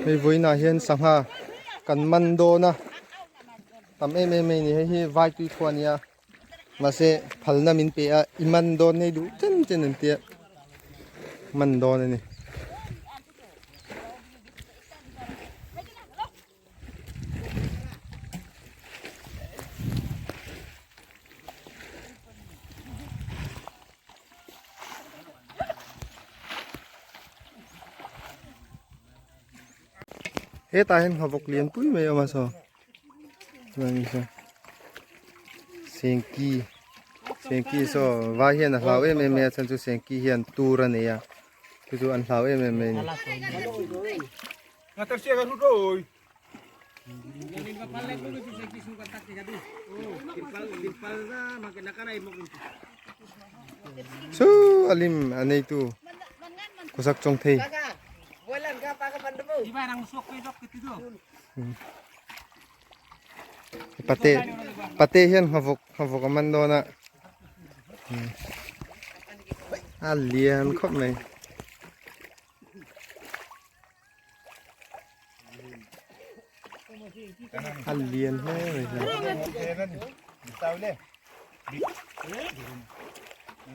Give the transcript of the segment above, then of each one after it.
Hei vawiinah hian sangha kan man dawn a tam em em mai a ni hei hi vai tui khua a ni a mahse phalna min pe a i man dawn hei duh chen chen an tia man dawn a ni. Hetah hian nghavawk lian pui mai a awm a saw chuan saw sengki sengki saw vai hian a hlau em em mai a chhan chu sengki hian tur a nei a chu chu an hlau em em mai a ni. Chu a lim a neitu kawsak chawng thei. Pate pate hian nghavawk nghavawk a man dawn a a lian khawp mai. A lian hle mai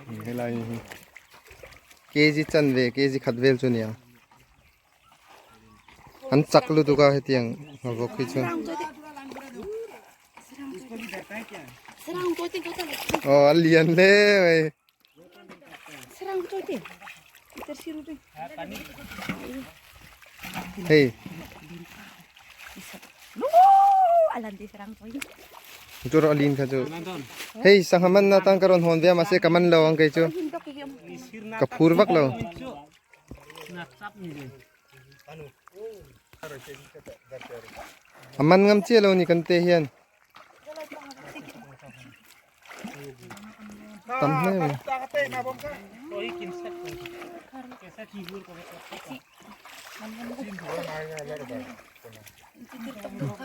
hi helai hi kg chan ve kg khat vel chu nia an chak lutuk a hetiang nghavawk hi chuan aw a lian hle mai. Hei. Chu ro lin kha chu. Hei sangha man na tang ka ron hon via mahse ka man lo ang kei chu. Ka phur vak lo. A man ngam chiah lo ni kan te hian. Tam hle mai.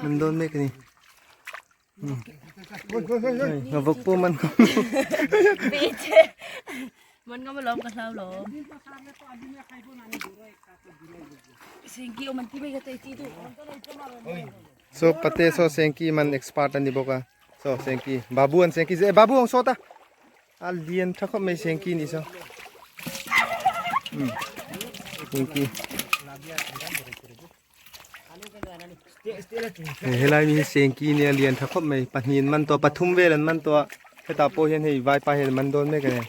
Man dawn mek a ni. Ngavawk pawh man ngam lo. Man ngam alawm ka hlau lawm. Sengki awm an ti mai ka tei chi duh. So pate so sengki man expert ani bawk a so sengki babu an sengki e babu ang sawt a a lian tha khawp mai sengki ni so sengki helai mi hi sengki nia lian tha khawp mai pahnih an man tawh pathum vel an man tawh a hetah pawh hian hei vaipa hian an man dawn mek a ni.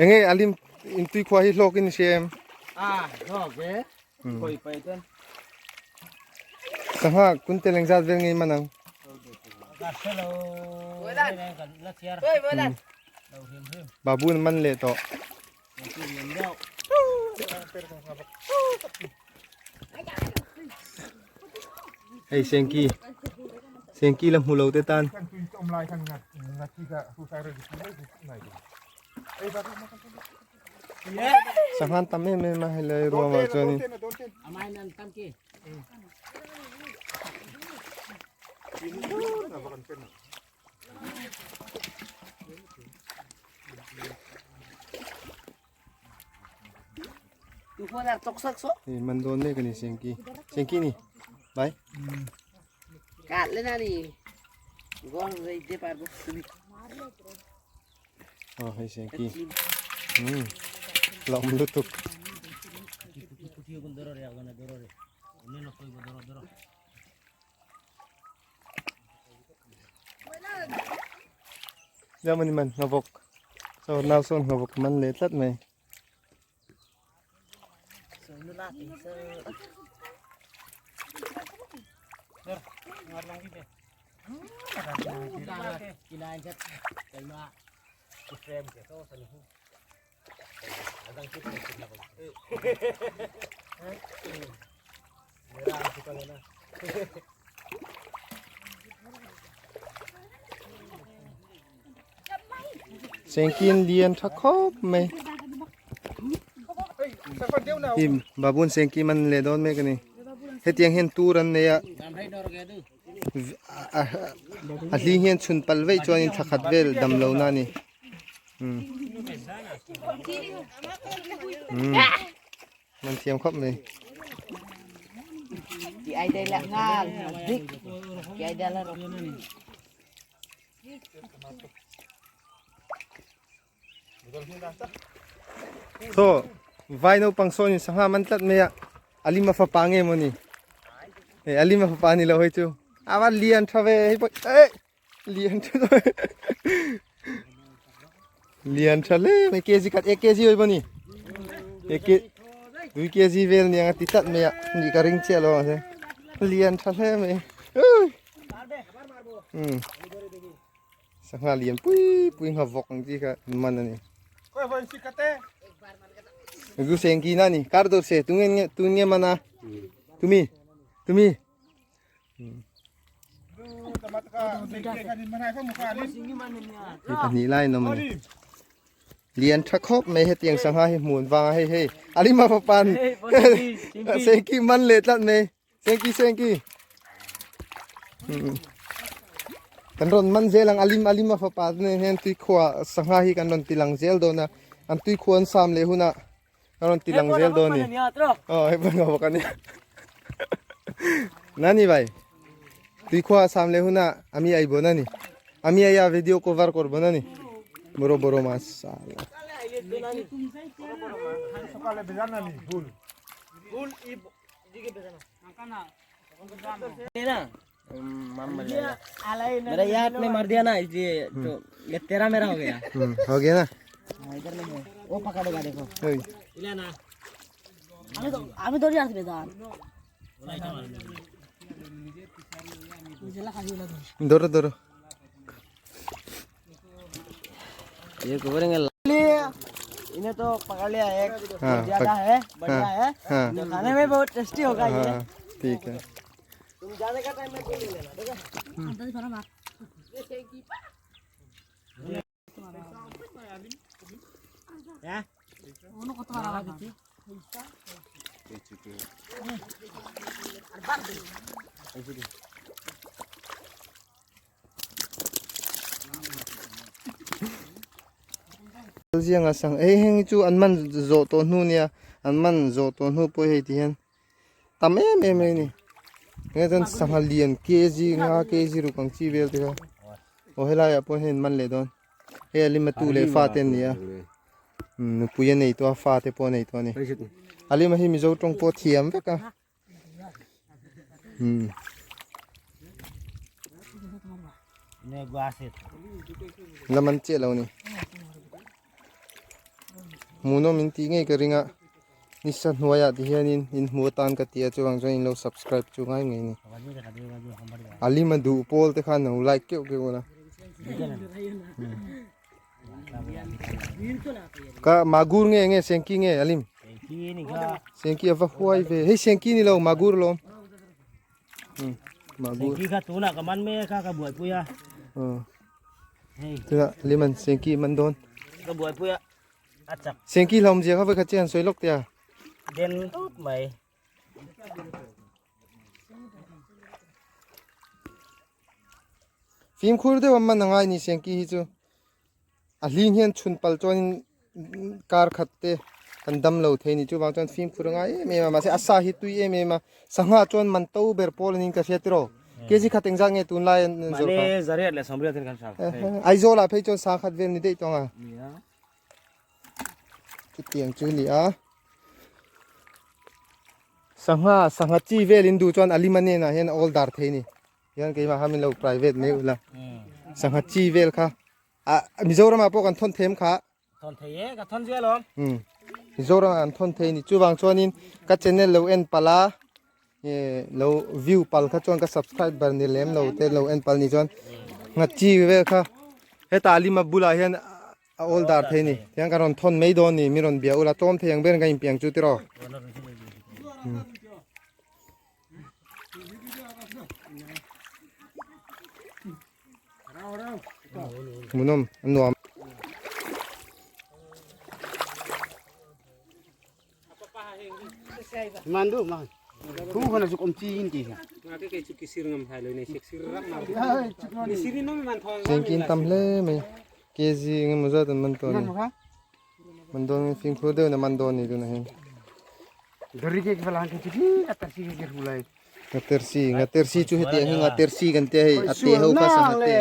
Enge alim in tui khua hi hlawk in hria em? Ah, hlawk e. Koi pai ten. Sangha kun te leng zat vel ngei man ang. Babu an man leh tawh. Hei Sengki Sengki la hmu lo te tan Sanghan tam em em a helai ruamah chuanin. Hei man dawn mek a ni Sengki Sengki ni bai aw hei Sengki umm hlauhawm lutuk. Jamani man ngavok so nau sawn ngavok man leh tlat mai. Sengkin lian tha khawp mai Him babun sengki man leh dawn mek a ni hetiang hian tur an nei a. A hling hian chhun pal veih chuanin thla khat vel dam lo na a ni. Man thiam khawp mai. So vai naupang sawnin sangha man tlat mai a alima fapa nge maw ni hei alima fapa ni lo hei chu a va lian tha ve hei pawh eh lian tha lian tha hle mai kg khat ek kg oi maw ni ek dui kg vel niang a ti tlat mai a ni ka ring chiah lo mahse lian tha hle mai um Sangha lian pui pui ngha vawk ang chi kha man a ni. Gu seng ki na ni kar dor se tu nge tu nge mana tumi tumi mi pahnih lai an awm a ni lian tha khawp mai hetiang sangha hi hmun vanga hei hei alima papan sengki man leh tlat mai Sengki sengki. Kan rawn man zel ang alim alim a fapa te nen hian tui khua sangha hi kan rawn ti lang zel dawn a an tui khua an sam leh hunah kan rawn ti lang zel dawn a ni aw hei pawh bawk a nia nani bhai tui khua sam leh hunah ami ai bon a ni ami ai a video cover kawr bon a ni boro boro mas मेरा याद में मार दिया ना इसलिए तो ये तेरा मेरा हो गया हो गया ना इधर नहीं है वो पकड़ेगा देखो আমি ধরে আসবে দাঁড় ধরো ধরো ये करेंगे इन्हें तो पकड़ लिया एक हाँ, ज्यादा है बढ़िया है हाँ तो खाने में बहुत टेस्टी होगा ये हाँ ठीक है तुम जाने का टाइम में ले लेना ठीक है হ্যাঁ Zianga sang ei heng hi chu an man zawh tawh hnu nia an man zawh tawh hnu pawh hei ti hian tam em em mai a ni enge chuan sangha lian kg nga kg ruk ang chi vel te kha aw helai ah pawh hian an man leh dawn hei a lima tu leh fa te an ni a nupui a nei tawh a fa te pawh a nei tawh a ni a lima hi mizo tawng pawh thiam vek a. La man chiah lo ni hmuhnawm in tih ngei ka ring a nisa hnuaiah ti hianin in hmu atan ka ti a chuvang chuan in lo subscribe chu ngai ngei ni a lima duh pawl te khan lo like keuh keuh ula ka magur nge nge sengki nge alim sengki ava huai ve hei sengki ni lo magur lawm magur Sengki kha tunah ka man mek a ka buaipui a tunah liman sengki man dawn ka buaipui a a chak sengki hlawm zia kha vawikhat che han sawi lawk teh a den tawp mai Fimkhur deuh a man a ngai ni Sengki hi chu a hling hian chhun pal chuanin kar khat te kan dam lo thei ni chuvang chuan fimkhur a ngai em em a mahse a sa hi tui em em a sangha chuan man to ber pawl anin ka hria tiraw kg khat engzat nge tunlai an zawrh kha Mahni zariat leh sawmriat in kan hral thei Aizawl ah phei chuan sa khat vel ni daih tawng a chutiang chu a ni a. Sangha sangha chi vel in duh chuan alima hnenah hian a awl dar thei a ni. Hian keimah kha min lo private mai ula. Sangha chi vel kha ah Mizoramah pawh kan thawn them kha. Thawn thei e, ka thawn zia lawm. Um Mizoramah an thawn thei a ni. Chuvang chuanin ka channel lo en palh a, eh lo view pal kha chuan ka subscriber ni lem lo te lo en palh ni chuan ngha chi vel kha hetah alima bulah hian A awl dar thei ni. Tiang ka rawn thawn mai dawn ni. Mi rawn bia ula tlawm thei ang ber ka inpiang chu tiraw. Hmuhnawm a nuam. Man du man. Thu hona chu kom chi in ti. Chengkin tam hle mai kg engemaw zat an man tawh a ni man dawn fimkhur deuhin a man dawn a ni tunah hian. Ngatersi ngatersi chu hetiang hi ngatersi kan tia hei a te ho kha sangha te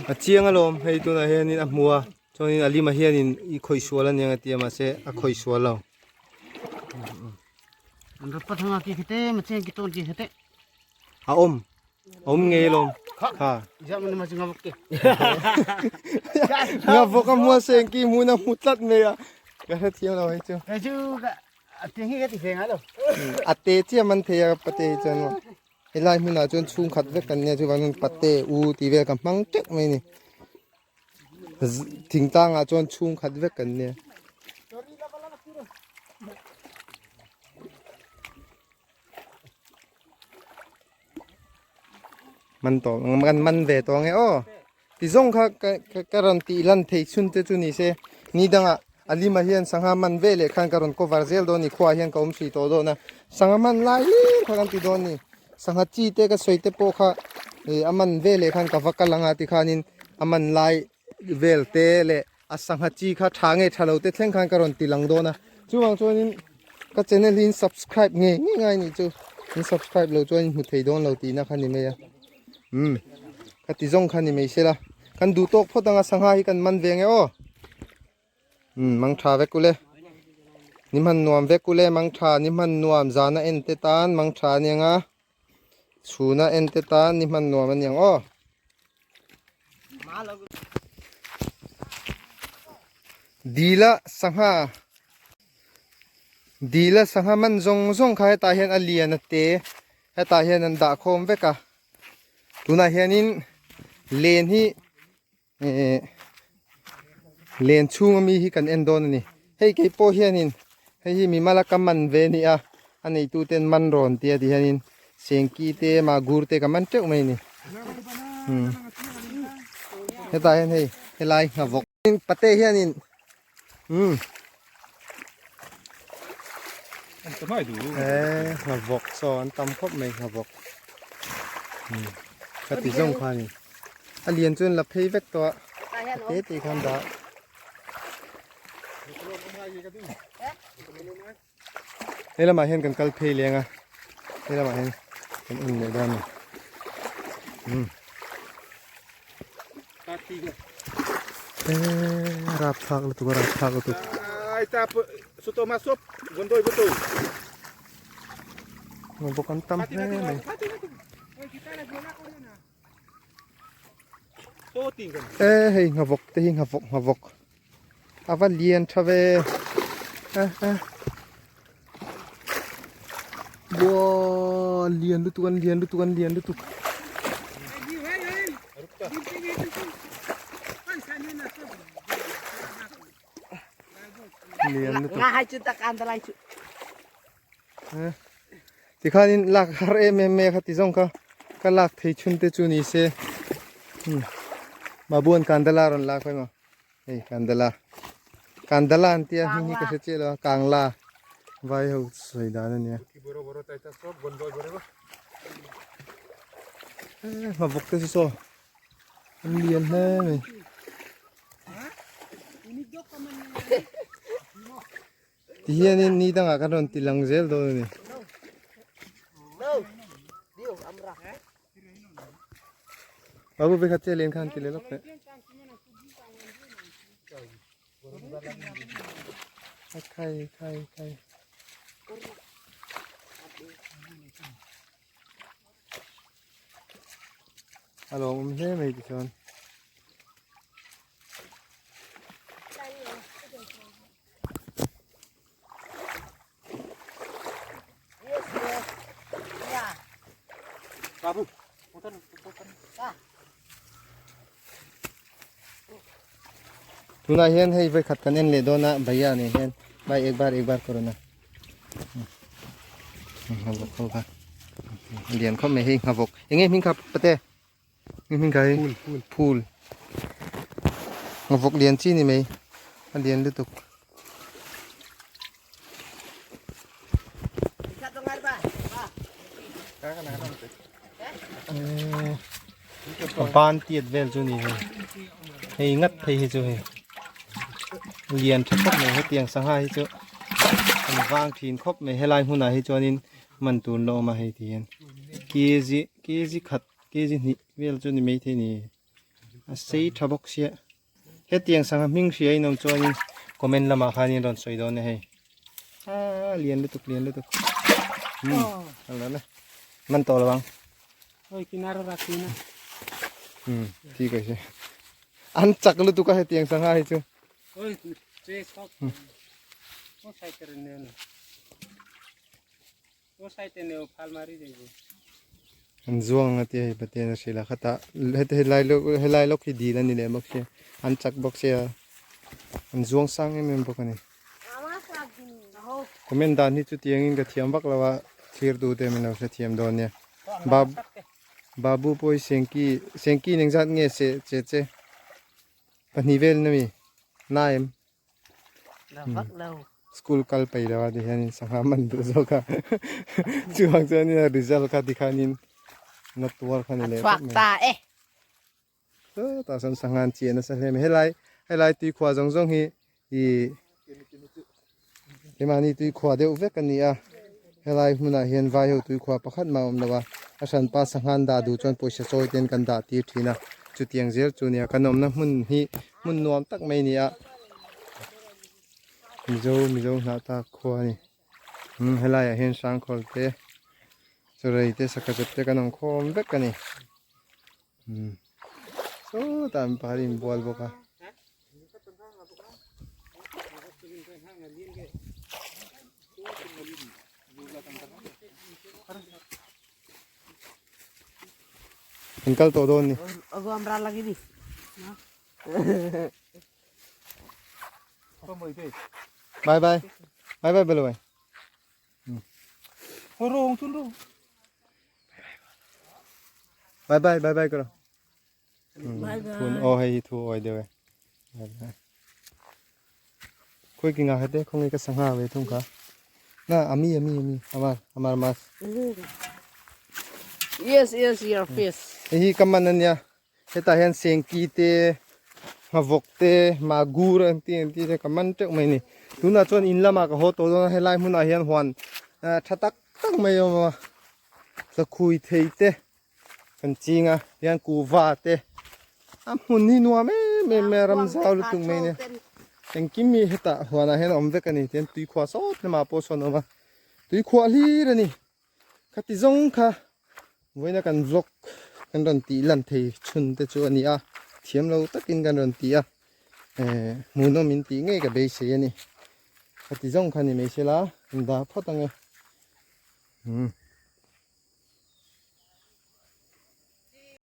a chiang alawm hei tunah hianin a hmu a chuanin a lima hianin i khawih sual aniang a tia mahse a khawih sual lo. A awm a awm ngei alawm kha ngavawk a hmua sengki hmun a hmu tlat mai a ka hrethiam lo hei chu. A te chiah man thei a pate hi chuan maw helai hmunah chuan chhungkhat vek kan nia chuvang chuan pate u tih vel ka hmang teuh mai a ni thingtlangah chuan chhungkhat vek kan nia. Man tawh kan man ve tawh ang e aw. Ti zawng kha ka rawn tih lan thei chhun te chu ni se ni dangah a lima hian sangha man ve leh khan ka rawn cover zel dawn a ni khuaah hian ka awm hrih tawh dawn a sangha man lai lim kha kan ti dawn a ni sangha chi te ka sawi te pawh kha ih a man ve leh khan ka va kal anga tikhanin a man lai vel te leh a sangha chi kha tha nge tha lo te thleng khan ka rawn ti lang dawn a chuvang chuanin ka channel hi in subscribe nge nge ngai nih chu in subscribe lo chuan in hmu thei dawn lo tihna kha ni mai a umm ka ti zawng kha ni mai sela kan duh tawk phawt anga sangha hi kan man ve nge aw umm mang tha vek ule ni hman nuam vek ule mang tha ni hman nuam zana en te tan mang tha aniang a chhuna en te tan ni hman nuam aniang aw. Dila sangha Dila sangha man zawng zawng kha hetah hian a lian a te hetah hian an dah khawm vek a tunah hianin len hi eh len chhung ami hi kan en dawn a ni hei kei pawh hianin hei hi mimal a ka man ve a ni a a neitu ten man rawn tia ti hianin sengki te magur te ka man teuh mai a ni umm hetah hian hei helai nghavawk pate hianin umm eh nghavawk saw an tam khawp mai nghavawk umm ka ti zawng kha a ni a lian chuan la phei vek tawh a te te khan dah. He lamah hian kan kal phei leng a he lamah hian kan en leh dawn a ni umm eee rapthlak lutuk a rapthlak lutuk. Bawk an tam hle mai. E hei nghavawk te hi nghavawk nghavawk a va lian tha ve a a Wow lian lutuk an lian lutuk an lian lutuk lian lutuk Tikhanin lak har em em mai a kha ti zawng kha ka lak thei chhun te chu ni se Mabuan Kandala rawn lak hawi maw hei Kandala Kandala an tia hming hi ka hre chiah lo a Kangla vai ho sawi dan a nia Hmabawk te chu saw an lian hle mai. Ti hianin ni dangah kan rawn ti lang zel dawn a ni. Babu vekhat che len khan ti le lawk teh. Khai khai khai. A lawmawm hle mai tichuan. Tunah hian hei vawikhat kan en leh dawn a bhaiya nen hian bhai ek bar ek bar kawrna nghavawk ho kha lian khawp mai hei nghavawk enge hming kha pate Ni hming kai phul phul phul ngavawk lian chi ni mai a lian lutuk A ban tiat vel chu ni hei hei ngat phei hi chu hei lian tha khawp mai hetiang sangha hi chu an vang thin khawp mai helai hmunah hi chuanin man tur an la awm a hei ti hian kg kg khat kg hnih vel chu ni maithei ni a sei tha bawk sia hetiang sangha hming hria in awm chuanin comment lamah khanin rawn sawi dawn a hei ah lian lutuk lian lutuk um man tawh lo ang. Oi kinara rakina. Hmm, ঠিক আছে. An chak lutuk a hetiang sangha hi chu. Oi che sok. O side re ne na. O side ne o phal mari jai bo. An zuang a tia hei Pathian a hrilh a khatah heti helai lawk helai lawk hi dil a ni leh bawk sia an chak bawk sia an zuang sang em em bawk a ni. Comment dan hi chutiangin ka thiam vak lo a thlir tu te min lo hrethiam dawn nia. Bab Babu pawh hi Sengki Sengki eng zat nge se che che pahnih vel na mi na em school kal peih lo a ti hianin sangha man duh zawk a chuvang chuanin a result kha tikhanin na tuar kha ni leh khawp mai. Tah sawn sangha an chiah nasa hle mai helai helai tuikhuah zawng zawng hi ih keimahni tuikhuah deuh vek a ni a helai hmunah hian vai ho tuikhuah pakhat mah a awm lo a a hranpa sangha an dah duh chuan pawisa chawi te an kan dah tir thin a chutiang zel chu a ni a kan awmna hmun hi hmun nuam tak mai a ni a mizo mizo hnah tak khua a ni. Umm helaiah hian hrangkhawl te chawrei te saka zep te kan awm khawm vek a ni umm sawtah mipa an inbual bawk a. In kal tawh dawn ni. Bye bye. Bye bye bye bye. Bye bye bye bye karo. Thun o hei hi thu oi deuh e. Bye bye. Khoi ki nga hate khongai ka sangha ve thung kha. Na ami ami ami amar amar mas. Yes yes your face. Hei hi ka man ania. Hetah hian sengki te nghavawk te magur an tih ang tih te ka man teuh mai a ni tunah chuan in lamah ka haw tawh dawn a helai hmunah hian huan tha tak tak mai a awm a zakhui thei te kan ching a hian kuhva te a hmun hi nuam em em mai a ram zau lutuk mai a nia engkim hi hetah huanah hian a awm vek a ni tihian tuikhuah sawt lamah pawh sawn a awm a tuikhuah hlir a ni. Khati zawng kha vawiina kan vlog kan rawn tih lan thei chhun te chu a ni a, thiam lo takin kan rawn ti a, eh hmuhnawm in tih ngei ka beisei a ni. Khati zawng kha ni mai se la, in dah phawt ang e. Umm.